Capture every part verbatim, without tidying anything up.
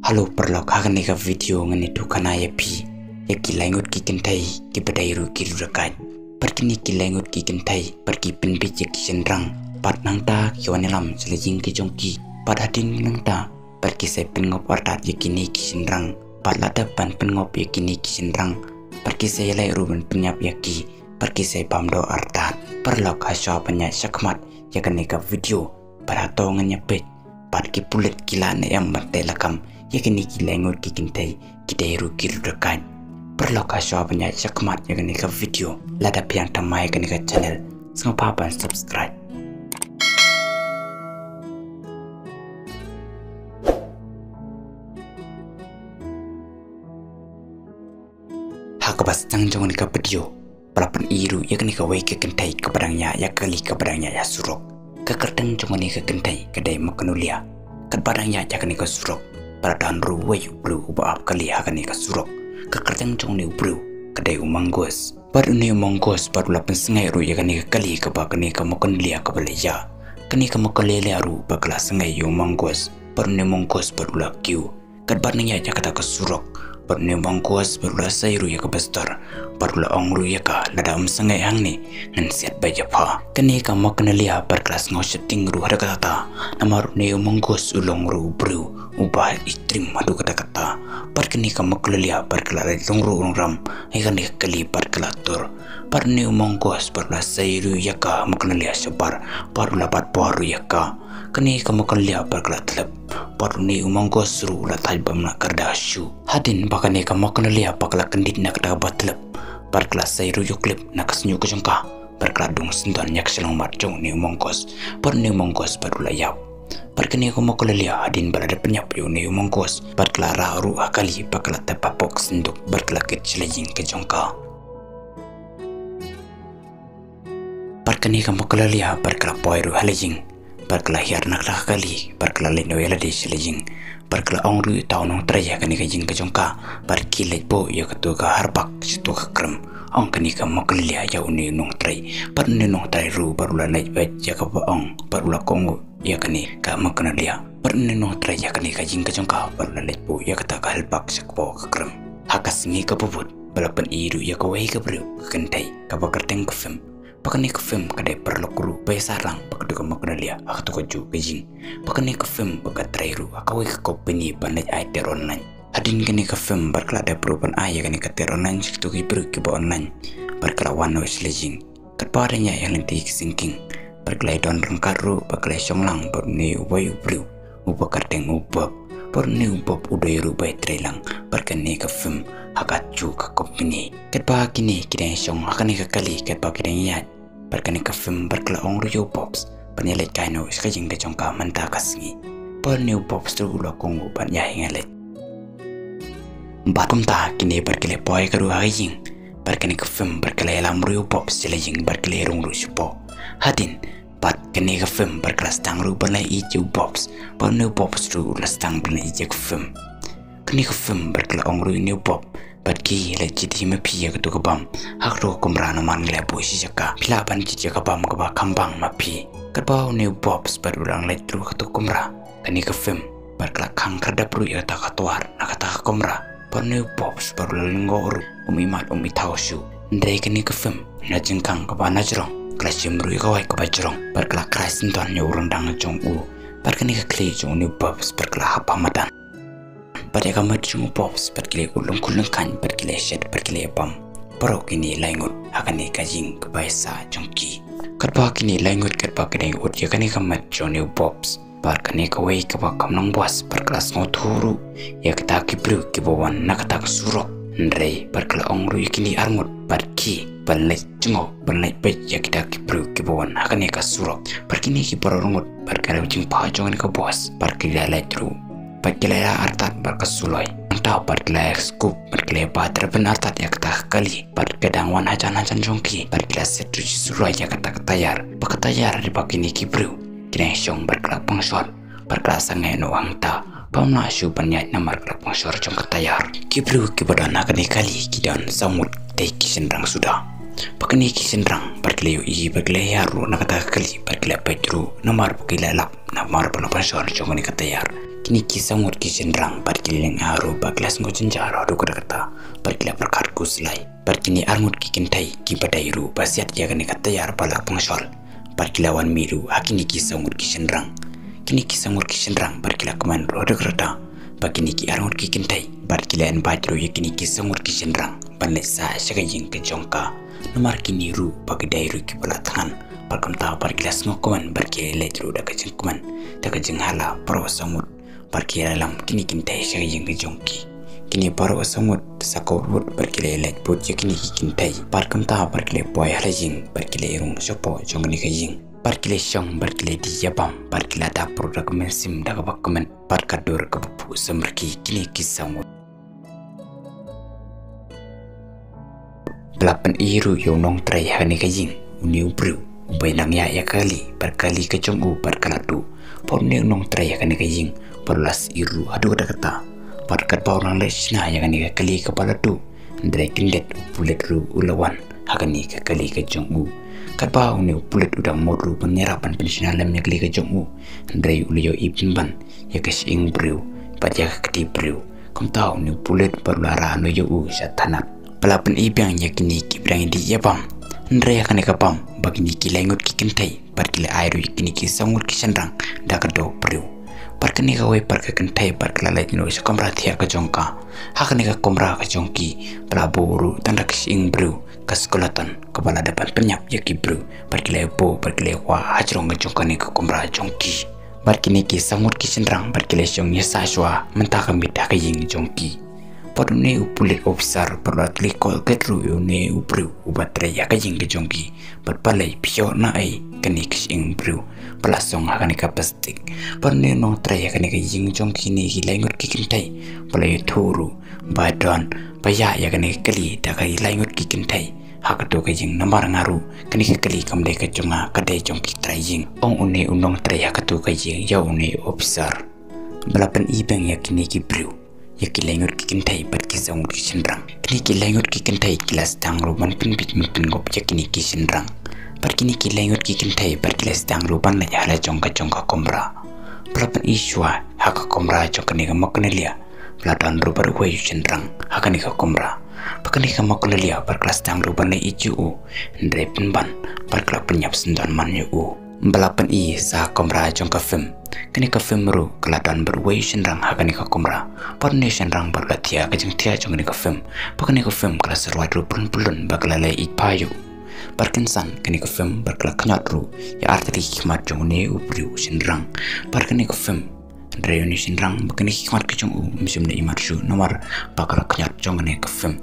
Hello paralok, ha kane ka video ngan ïathuh khana ïa phi ïa ki laingut ki kynthei kiba dei ruh ki riewdakaid. Bad kine ki laingut ki kynthei bad ki pynbeit ïa ki shynrang bad nangta ki wan ïalam sha la ïing ki jong ki. Bad hadien nangta bad ki sa pynngop artat ïa kine ki shynrang. Bad lada ban pynngop ïa kine ki shynrang bad ki sa ïaleh ruh ban pynïap ïa ki bad ki sa bam doh artat. Paralok, hashwa ban ïaid shakhmat ïa kane ka video, bad hato ngan ïa peit bad ki pulit ki lah ne em ban teh lakam ïa kine ki laingut ki kynthei ki dei ruh ki riewdakaid. Paralok, hashwa ban ïaid shakhmat ïa kane ka video, lada phi ïam thymmai ïa kane ka channel, sngewbha ban subscribe. Ha kaba sdang jong kane ka video, ba la pyni ruh ïa kane kawei ka kynthei kaba dang ïaid ïa ka kali kaba dang ïaid ha surok. Ka kyrteng jong kane ka kynthei ka dei Makhnulia. Katba dang ïaid ïa kane ka surok, ba la don ruh uwei u briew uba ap kali ha kane ka surok. Ka kyrteng jong une u briew ka dei u Mongus. Bad une u Mongus bad u la pynsngew ruh ïa kane ka kali kaba kane ka Makhnulia kaba la ïaid. Kane ka Makhnulia ruh bad ka la sngew ïa u Mongus. Bad une u Mongus bad u la kiew. Katba dang ïaid ïa kata ka surok, bad une u Mongus bad u la sei ruh ïa ka bastor, bad u la ong ruh ïa ka, lada ym sngew hangne, ngan siat beit ïa pha. Kane ka Makhnulia bad ka la sngew sheptieng ruh haduh katta, namar une u Mongus u long ruh u briew uba itrim haduh katta katta. Bad kane ka Makhnulia bad ka la leit long ruh nongrim ïa kane ka kali bad ka la tur. Bad une u Mongus bad u la sei ruh ïa ka Makhnulia shabar, bad u la bat bor ruh ïa ka. Kane ka Makhnulia bad ka la tlep, bad une u Mongus ruh u la thait bam na ka kyrdan shuh. Hadien ba kane ka Makhnulia bad ka la kyndit na kata ka bathlep, bad ka la sei ruh ïa u khlip na ka shñiuh ka jong ka, bad ka la dung syndon ïa ka shyllangmat jong une u Mongus, bad une u Mongus bad u la ïap. Bad kane ka Makhnulia hadien ba la dep pynïap ïa une u Mongus, bad ka la rah ruh ha kali, bad ka la tep hapoh ka synduk, bad ka la kit sha la ïing ka jong ka. Bad kane ka Makhnulia bad ka la poi ruh ha la ïing, bad ka la hiar na kata ka kali, bad ka la leit noh ïa lade sha la ïing. Bad ka la ong ruh ïa uta u nongtrei ïa kane ka ïing ka jong ka, bad khie leit buh ïa kato ka harbak sha kato ka krem. Ong kane ka Makhnulia ïa une u nongtrei. Bad une u nongtrei ruh bad u la leit beit ïa kaba ong, bad u la kohnguh ïa kane ka Makhnulia. Bad une u nongtrei ïa kane ka ïing ka jong ka bad u la leit buh ïa kata ka harbak sha kaba ka krem. Ha ka sngi kaba bud, ba la pyni ruh ïa kawei ka briew, ka kynthei kaba kyrteng ka Fim. Ba kane ka Fim ka dei paralok ruh ba ïasah lang bad kato ka Makhnulia ha kato kajuh ka ïing. Ba kane ka Fim bad ka trei ruh ha kawei ka company ban leit ai tiar online. Hadien kane ka Fim bad ka la dep ruh ban ai ïa kane ka tiar online sha kato ki briew kiba online, bad ka la wan noh sha la ïing. Katba dang ïaid ïa lynti ka singkieng, bad ka la ïadon ryngkat ruh bad ka la ïashong lang bad une uwei u briew uba kyrteng u Bob. Bad une u Bob u dei ruh ba ïatrei lang bad kane ka Fim ha kajuh ka company. Katba kine ki dang shong ha kane ka kali, katba ki dang ïaid, bad kane ka Fim bad ka la ong ruh ïa u Bobs ban ïaleit kai noh sha ka ïing ka jong ka mynta ka sngi. Bad une u Bobs ruh u la kohnguh ban ïaid ïaleit. Bad kumta kine bad ki la poi ka ruh ha ka ïing, bad kane ka Fim bad ka la ïalam ruh ïa u Bobs sha la ïing, bad ki la rung ruh shapoh. Hadien bad kane ka Fim bad ka la sdang ruh ban leit ïeit ïa u Bobs, bad une u Bobs ruh u la sdang ban leit ïeit ïa ka Fim. Kane ka Fim bad ka la ong ruh ïa une u Bob, bad ki, leit jied hi ma phi ïa kato ka bam ha kato ka kamra, namar ngi la buh shi jaka. Phi lah ban jied ïa ka bam kaba kham bang ma phi. Katba une u Bobs bad u la leit ruh ha kato ka kamra, kane ka Fim bad ka la khang khyrdep ruh ïa kata ka twar na kata ka kamra. Bad une u Bobs bad u la lyngngoh ruh, um imat um ithaw shuh. Hynrei kane ka Fim na jingkhang kaba na jrong ka la shim ruh ïa ka wait kaba jrong, bad ka la krai syndon ïa u ryndang jong u. Bad kane ka khlieh jong une u Bobs bad ka la hap ha madan. Bad ïa ka met jong u Bobs bad ki la ïaud lyngkhuh lyngkhaiñ, bad ki la ïashet bad ki la ïabam baroh kine laingut ha kane ka ïing kaba ïasah jong ki. Katba kine laingut, katba ki dang ïaud ïa kane ka met jong une u Bobs, bad kane kawei kaba kham long boss bad ka la sngewthuh ruh ïa kita ki briew kiba wan na kata ka surok. Hynrei bad ka la ong ruh ïa kine arngut bad ki ban leit jngoh, ban leit peit ïa kita ki briew kiba wan ha kane ka surok. Bad kine ki baroh arngut bad ka la jingpha jong kane ka boss bad ki la leit ruh, bad ki la ïa artat bad ka suloi. Nangta bad ki la ïa scoop, bad ki la ïa ba tyrpeng artat ïa kata ka kali, bad ka dang wan hajan hajan jong ki, bad ki la set ruh shi suloi ïa kata ka tayar. Bad ka tayar, hynrei ba kine ki briew ki dang shong bad ka la pangshor, bad ka la sangeh noh hangta. Bym lah shuh ban ïaid namar ka la pangshor jong ka tayar. Ki briew kiba don ha kane ka kali ki don saw ngut, dei ki shynrang suda. Bad kine ki shynrang bad ki la ïohi bad ki la hiar ruh na kata ka kali, bad ki la peit ruh namar ba ki la lap namar ba la pangshor jong kane ka tayar. Kine ki saw ngut ki shynrang bad ki la lyngngoh ruh ba ki la sngew jynjar haduh katta katta bad ki la pyrkhat khuslai. Bad kine ar ngut ki kynthei kiba dei ruh ba siat ïa kane ka tiar ba la pynshol bad ki la wan mih ruh ha kine ki saw ngut ki shynrang. Kine ki saw ngut ki shynrang bad ki la kmen ruh haduh katta ba kine ki ar ngut ki kynthei bad ki la invite ruh ïa kine ki saw ngut ki shynrang ban leit sah sha ka ïing ka jong ka. Namar kine ruh ba ki dei ruh kiba la thngan bad kumta bad ki la sngewkmen bad ki la leit ruh da ka jingkmen da ka jinghala baroh saw ngut bad ki la lam kine ki kynthei sha ka ïing ka jong ki. Kine baroh saw ngut sa kawut bad ki la leit bud ïa kine ki kynthei bad kumta bad ki la poi ha la ïing bad ki la ïarung shapoh jong kane ka ïing. Bad ki la shong bad ki la dih ïa bam bad ki la dap ruh da ka mynsiem da kaba kmen bad ka dur kaba phuh samrkhie kine ki saw ngut. Ba la pyni ruh ïa u nongtrei ha kane ka ïing, une u briew uba nang ïaid ïa ka kali bad ka kali ka jong u bad ka la duh. Bad une u nongtrei ha kane ka ïing bad u la sih ruh haduh katta katta. Bad katba u nang leit shna ïa kane ka kali kaba la duh, hynrei khyndiat u pulit ruh u la wan ha kane ka kali ka jong u. Katba une u pulit u dang mut ruh ban ïarap ban pynshna lem ïa ka kali ka jong u, hynrei u la ïohi pynban ïa ka shyieng briew bad ïa ka kti briew. Kumta une u pulit bad u la rah noh ïa u sha thanat. Ba la pyni biang ïa kine kiba dang dih ïa bam. Hynrei ha kane ka bam ba kine ki lai ngut ki kynthei bad ki la ai ruh ïa kine ki saw ngut ki shynrang da ka doh briew. Bad kane kawei pat ka kynthei bad ka la leit noh sha kamra thiah ka jong ka. Ha kane ka kamra ka jong ki ba la buh ruh tang da ka shyieng briew, ka skeleton kaba la dep ban pynïap ïa ki briew bad ki la ïa buh bad ki la ïa kwah hajrong ka jong kane ka kamra jong ki. Bad kine ki saw ngut ki shynrang bad ki la shong ïa sah shuwa mynta ka miet ha ka ïing jong ki. Bad une u pulit officer bad u la kylli kol ket ruh ïa une u briew uba trei ha ka ïing ka jong ki bad balei phi ïoh na ei kane ka shyieng briew ba la song ha kane ka plastik. Bad une u nongtrei ha kane ka ïing jong kine ki lai ngut ki kynthei ba la ïathuh ruh ba don ba ïaid ïa kane ka kali da ki lai ngut ki kynthei ha kato ka ïing namar nga ruh kane ka kali kam dei ka jong nga, ka dei jong ki trai ïing, ong une u nongtrei ha kato ka ïing ïa une u officer. Ba la pyni biang ïa kine ki briew, ïa ki lai ngut ki kynthei bad ki saw ngut ki shynrang. Kine ki lai ngut ki kynthei ki la sdang ruh ban pynbit ban pynngop ïa kine ki shynrang. Bad kine ki lai ngut ki kynthei bad ki la sdang ruh ban leit ha la jong ka jong ka kamra. Ba la pyni shuwa ha ka kamra jong kane ka Magnolia, ba la don ruh bad uwei u shynrang ha kane ka kamra. Ba kane ka Magnolia bad ka la sdang ruh ban leit ïeit ïa u, hynrei pynban bad ka la pynïap syndon man ïa u. Ba la pyni sa kamra jong ka film. Kane ka film ruh ka la don bad uwei u shynrang ha kane ka kamra. Bad une u shynrang bad u la thiah ka jingthiah jong kane ka film. Ba kane ka film ka la syrwat ruh pynpylun bad ka la leit ïeit phai ïa u. Bad kynsan kane ka film bad ka la khñiot ruh ïa artylli ki khmat jong une u briew u shynrang. Bad kane ka film, hynrei une u shynrang ba kane ki khmat ka jong u ym shym leh imat shuh namar ba ka la khñiot jong kane ka film.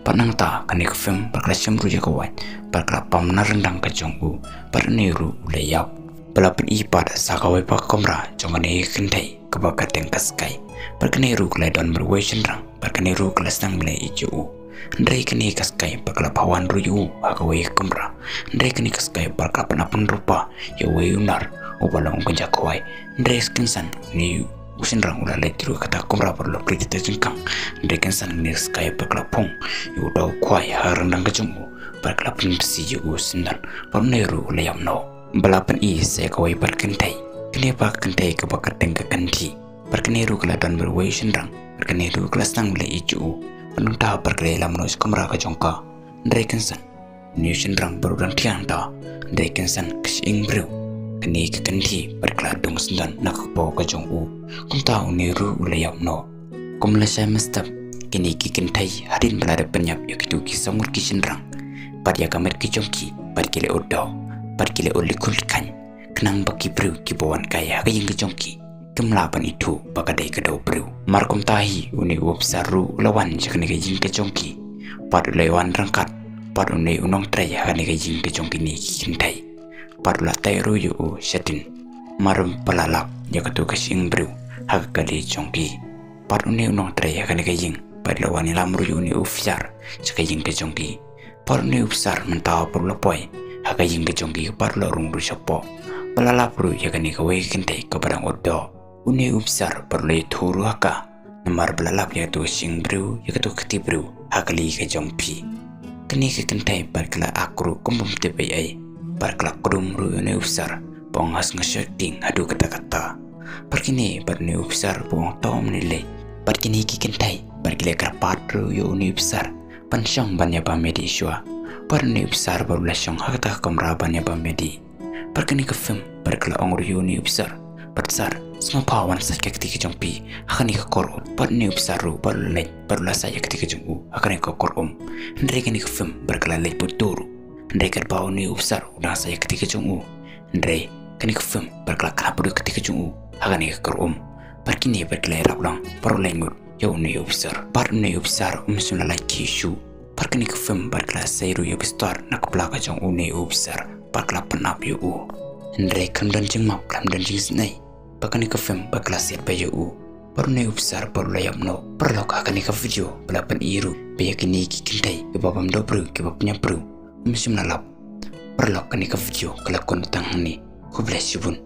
Bad nangta kane ka film bad ka la shim ruh ïa ka wait bad ka la pam na ryndang ka jong u. Bad une ruh u la ïap. Ba la pyni pat sa kawei pat ka kamra jong kane ka kynthei kaba kyrteng ka Sky. Bad kane ruh ka la don bad uwei u shynrang bad kane ruh ka la sdang ban leit ïeit ïa u. Hynrei kane ka Sky bad ka la phah wan ruh ïa u ha kawei ka kamra. Hynrei kane ka Sky bad ka la pynap pynrupa ïa uwei u nar uba long u kynja khwai. Hynrei kynsan une u shynrang u la leit ruh ha kata ka kamra bad u la plie kata ka jingkhang. Hynrei kynsan kane ka Sky bad ka la phong ïa uta u khwai ha ryndang ka jong u bad ka la pynpysi ïa u syndon bad une ruh u la ïap noh. Ba la pyni sa ïa kawei pat ka kynthei. Kane pat ka kynthei kaba kyrteng ka Kanthi. Bad kane ruh ka la don bad uwei u shynrang. Bad kane ruh ka la sdang ban leit ïeit ïa u. Bad nangta bad ka la ïalam noh sha kamra ka jong ka. Hynrei kynsan une u shynrang bad u dang thiah hangta. Hynrei kynsan ka shyieng briew, kane ka Kanthi bad ka la dung syndon na ka kpoh ka jong u. Kumta une ruh u la ïap noh. Kum lashai mynstep, kine ki kynthei hadien ba la dep pynïap ïa kito ki saw ngut ki shynrang, bad ïa ka met ka jong ki bad ki la ot doh bad ki la ot likhun likhan, khnang ba ki briew kiba wan kai ha ka ïing ka jong ki kim lah ban ithuh ba ka dei ka doh briew. Mar kumta hi une u officer ruh u la wan sha kane ka ïing ka jong ki bad u la wan ryngkat bad une u nongtrei ha kane ka ïing ka jong kine ki kynthei. Bad u la tei ruh ïa u shadien. Mar ba la lap ïa kato ka shyieng briew ha ka kali jong ki. Bad une u nongtrei ha kane ka ïing bad u la wan ïalam ruh ïa une u officer sha ka ïing ka jong ki. Bad une u officer mynta bad u la poi ha ka ïing ka jong ki bad u la rung ruh shapoh. Ba la lap ruh ïa kane kawei ka kynthei kaba dang ot doh. Une u officer bad u la ïathuh ruh ha ka. Namar ba la lap ïa kato ka shyieng briew, ïa kato ka kti briew ha ka kali ka jong phi. Kane ka kynthei bad ka la ak ruh kum bym tip ei ei. Bad ka la kdum ruh ïa une u officer ba ong ha sngewsih tieng haduh katta katta. Bad kine bad une u officer ba u ong to ym leit. Bad kine ki kynthei bad ki la kyrpad ruh ïa une u officer ban shong ban ïabam ïa dih shuwa. Bad une u officer bad u la shong ha kata ka kamra ban ïabam ïa dih. Bad kane ka film bad ka la ong ruh ïa une u officer, bad sir, sngewbha wan sait ka kti ka jong phi ha kane ka kor um. Bad une u officer ruh bad u la leit bad u la sait ka kti ka jong u ha kane ka kor um. Hynrei kane ka film bad ka la leit bad u ruh. Hynrei katba une u officer u dang sait ka kti ka jong u, hynrei kane ka film bad ka la khlap bad ka kti ka jong u ha kane ka kor um. Bad kine bad ki la ïarap lang bad u la leit mut ïa une u officer. Bad une u officer um shym la lait ki shuh. Bad kane ka film bad ka la sei ruh ïa u pistol na ka pla ka jong une u officer bad ka la pynap ïa u. Hynrei khlem don jingmap khlem don jingsnei, bad kane ka film bad ka la siat bha ïa u. Bad une u officer bad u la ïap noh. Paralok, ha kane ka video ba la pyni ruh ba ïa kine ki kynthei kiba bam doh briew kiba pynïap briew um shym la lap. Paralok, kane ka video ka la kut tang hangne. Khublei shibun.